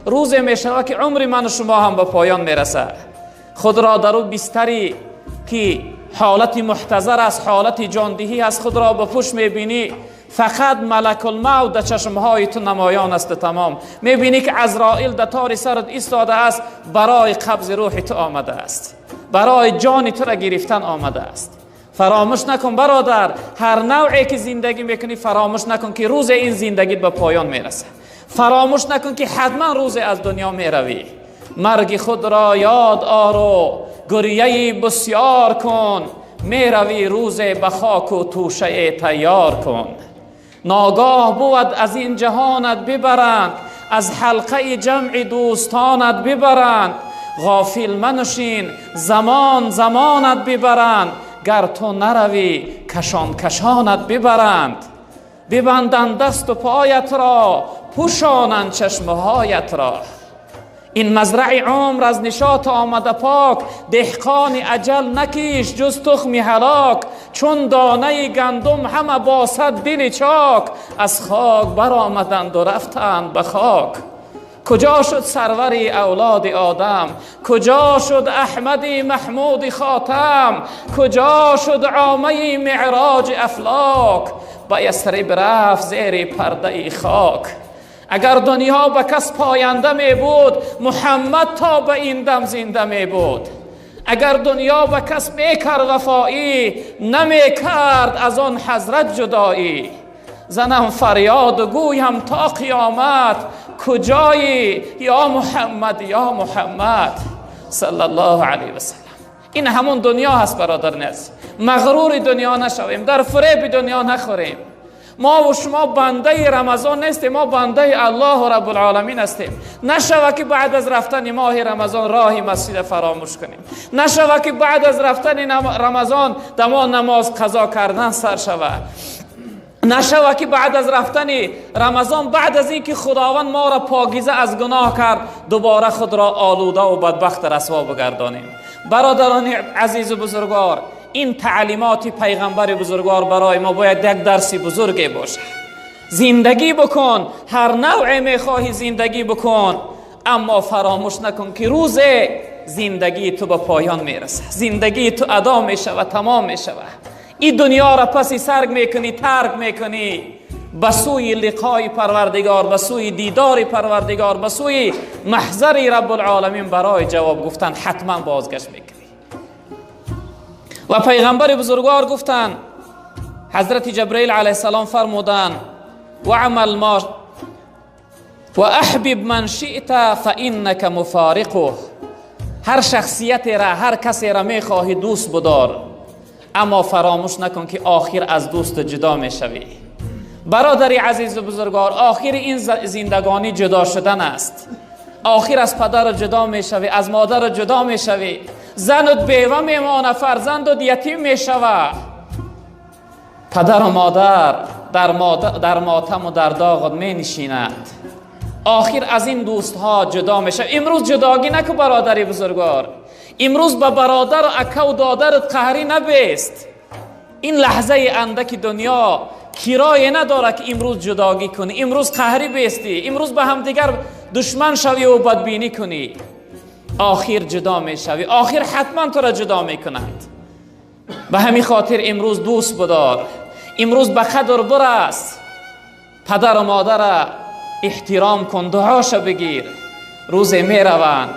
Рӯзе мешавад, ки умри ману шумо ҳам ба поён мерасад. Худро дар ӯ бистаре ки ҳолати муҳтазар аст, ҳолати ҷондиҳӣ аст, худро ба пушт мебинӣ, фақат малакулмавт дар чашмҳои ту намоён аст. Тамом мебинӣ, ки Азроил дар тори сарат истодааст, барои қабзи рӯҳи ту омадааст, барои ҷони туро гирифтан омадааст. Фаромӯш накун, бародар, ҳар навъе ки зиндагӣ мекунӣ, фаромӯш накун, ки рӯзе ин зиндагит ба поён мерасад. Фаромӯш накун, ки ҳатман рӯзе аз дунё меравӣ. Марги худро ёд ору гиряи бисёр кун, меравӣ рӯзе, ба хоку тӯшае тайёр кун. Ногоҳ бувад аз ин ҷаҳонат бибаранд, аз ҳалқаи ҷамъи дӯстонат бибаранд. Ғофил маншин, замон замонат бибаранд, гар ту наравӣ, кашон кашонат бибаранд. Бибанданд дасту поят ро, пӯшонанд чашмҳоят ро. Ин мазраи умр аз нишот омада пок, деҳқони аҷал накиш ҷуз тухми ҳалок. Чун донаи гандум ҳама бо сад дили чок, аз хок баромаданду рафтанд ба хок. Куҷо шуд сарвари авлоди одам? Куҷо шуд Аҳмади Маҳмуди Хотам? Куҷо шуд омаи меъроҷи афлок? Ба Ясриб рафт зери пардаи хок. Агар дунё ба кас поянда мебуд, Муҳаммад то ба ин дам зинда мебуд. Агар дунё ба кас мекард вафоӣ, намекард аз он ҳазрат ҷудоӣ. Занам фарёду гӯям то қиёмат, куҷоӣ ё Муҳаммад, ё Муҳаммад, саллаллоҳу алайҳи васаллам. Ин ҳамон дунё ҳаст, бародар. Нез мағрури дунё нашавем, дар фиреби дунё нахӯрем. Мо ва шумо бандаи Рамазон нестем, мо бандаи Аллоҳу Раббулоламин ҳастем. Нашава, ки баъд аз рафтани моҳи Рамазон роҳи масҷида фаромӯш кунем. Нашава, ки баъд аз рафтани Рамазон дамо намоз қазо кардан сар шава. Нашава, ки баъд аз рафтани Рамазон, баъд аз инки Худованд моро покиза аз гуноҳ кард, дубора худро олуда ва бадбахт расво бигардонем. Бародарони азизу бузургвор, ин таълимоти пайғамбари бузургвор барои мо бояд як дарси бузурге бошад. Зиндагӣ бикун, ҳар навъе мехоҳӣ зиндагӣ бикун, аммо фаромӯш накун, ки рӯзе зиндагии ту ба поён мерасад, зиндагии ту адо мешавад, тамом мешавад. Ин дунёро паси сар мекунӣ, тарк мекунӣ, ба сӯи лиқои Парвардигор, ба сӯи дидори Парвардигор, ба сӯи маҳзари Раббулоламин барои ҷавоб гуфтан ҳатман бозгашт мекунӣ. Ва пайғамбари бузургвор гуфтанд, ҳазрати Ҷабраил алайҳиссалом фармуданд: واعمل ما وأحبب من شئت فإنك مفارقه. Ҳар шахсиятера, ҳар касера мехоҳӣ, дӯст будор, аммо фаромӯш накун, ки охир аз дӯст ҷудо мешавӣ. Бародари азизу бузургвор, охири ин зиндагонӣ ҷудо шудан аст. Охир аз падару ҷудо мешавӣ, аз модару ҷудо мешавӣ, занут бева мемонад, фарзандут ятим мешава. Падару модар дар мотаму дар доғот менишинад. Охир аз ин дӯстҳо ҷудо мешавад. Имрӯз ҷудогӣ наку, бародари бузургвор. Имрӯз ба бародару акаву додарат қаҳрӣ набест. Ин лаҳзаи андаки дунё кирое надорад, ки имрӯз ҷудогӣ кунӣ, имрӯз қаҳрӣ бестӣ, имрӯз ба ҳамдигар душман шавӣ бадбинӣ кунӣ. Охир ҷудо мешавӣ, охир ҳатман туро ҷудо мекунанд. Ба ҳамин хотир имрӯз дӯст будор, имрӯз ба қадр бирас, падару модара эҳтиром кун, дуоша бигир, рӯзе мераванд.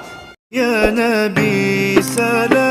يا نبي سلام.